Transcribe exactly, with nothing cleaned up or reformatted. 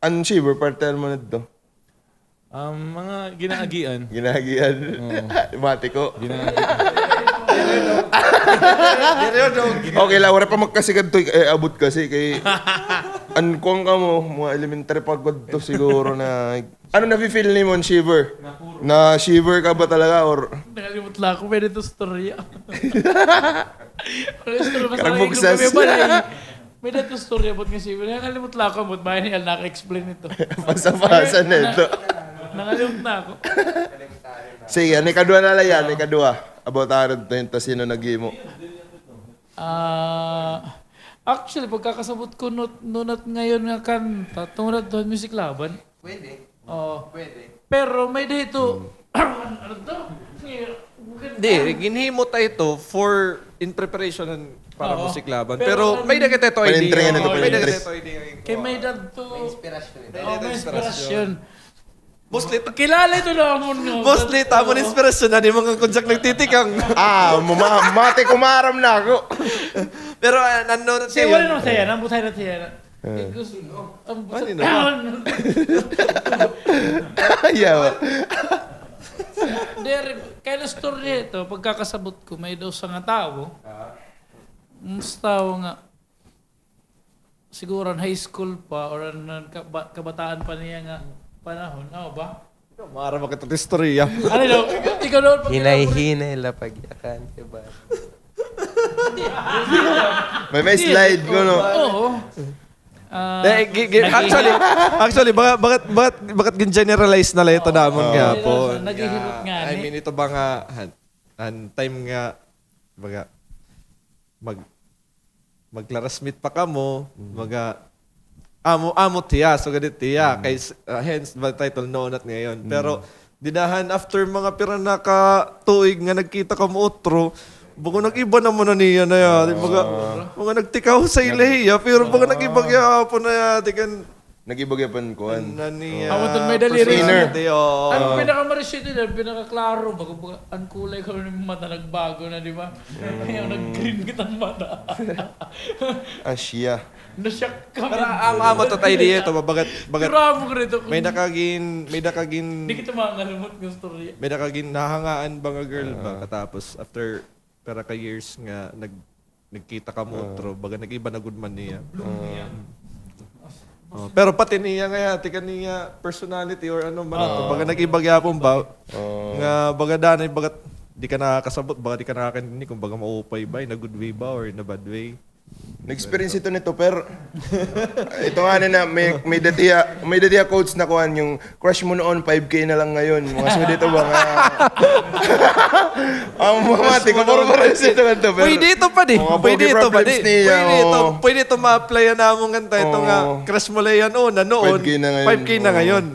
An Shiver, parte ano man adto? Um, mga ginaagian. Ginaagian. Oo. Mati ko. Ginaagian. Okay la, waray pa magkasigad to, eh, abot kasi kay an kuan kamo, mga elementary pa gud to siguro na. Ano nafi-feel nimo an Shiver? Na-Shiver ka ba talaga or? Nakalimot la ako, may-ada to istorya. May istorya, karang masabi ko, bugsas. May balay. May-ada to istorya about nga Shiver. Nakalimot la ako, about ba niya naka-explain ito. Pasa-pasa na ito. Nakalimot na ako. Sige, an ikaduha na la yan, ikaduha. About harod to, hin ta sino naghimo. Ah, actually, pagkakasabot ko, nut-, nunat ngayon nga kanta, tungod to Music Laban. Pwede. Oo. Pwede. Pero may-ada ito, ano to? Di, ginhimo ta ito for in preparation para Music Laban. Pero may-ada kita ito idea. May-ada kita ito idea. Kay may-ada to. May inspirasyon ito. Oo, may inspirasyon. Mostly, kilala ito namon nga. Mostly, tamon inspirasyon na di mga kunsak nagtitikang. Ah, mama-, mati ko maaram na ako. Pero, ah, nano na siya. Wala na siya, nambutay na siya. Eh, gusto, ang Ano na? Yawa. Diri, kaya na story ito, pagkakasabot ko, may daw sa nga tawo. Mas tawo nga, siguro, high school pa, or an, an kaba-, kabataan pa niya nga panahon. Ano ba? Mara makita istorya. Ano daw? Ikaw daw, pag Hinay-hinay la pagyakan, diba? May, may slide ko, no? Oo. Ah, Eh, gi-, gi-, nag- actually, actually, baka, baka, baka, baka gin-generalize na la ito namon Oo. nga po. Naghihirot nga, I eh. mean, ito ba nga, han, han time nga, baga, mag-, mag-classmate pa kamo, Mm. baga, amo, amo tiya, so gani tiya, Mm. kay s-, ah, hence, ba title, Nunat Ngayon. Mm. Pero, dida han, after mga pira na ka tuig nga nagkita kamo utro, baga nag-iba naman na niya na ya. Di baga, Ah. baga nagtikaw sa Nag- ilahiya, pero baga Ah. nag-iba gyapon na ya, di kan Nag-iba gyapon kuan. Ano niya? Amo to may daliri. Personality, oo. Ang pinakamarisito na, pinakaklaro, baga, baga, ang kulay ko ng mata nagbago na, di ba? Mm. Kaya nag-green kitang mata. Asya. Na-shock kami. Pero ang amo to, idea ito, bagat, bagat, Grabe ko rito. May nakagin, may nakagin, Di kita makangalimot ng storya. May nakagin nahangaan ba nga girl ba? Ah. Katapos, after pira ka years nga nag-, nagkita kamo Ah. utro, baga nag-iba na gud man niya. Bloom niya. Ah. Oh, pero pati niya nga ya, tika niya personality or ano man Ah. ato, baga nag-iba gyapon ba? Ah. Nga baga danay, baga di ka nakakasabot, baga di ka nakakaintindi kung baga maupay ba, in a good way ba or in a bad way? Na-experience ito nito, pero ito nga na, may, may datiya, may datiya quotes na kuan, yung crush mo noon, five K na lang ngayon. Mga sudito ba nga? Ang mga mati ko, puro, puro ito nga to, pero Pwede ito pa di. Mga Pwede pogi ito pa di. problems niya, Pwede ito. oo. Pwede ito ma-apply na mo nga ito nga Oo. crush mo la yan una, noon, Five K na ngayon. five K na Oo. ngayon.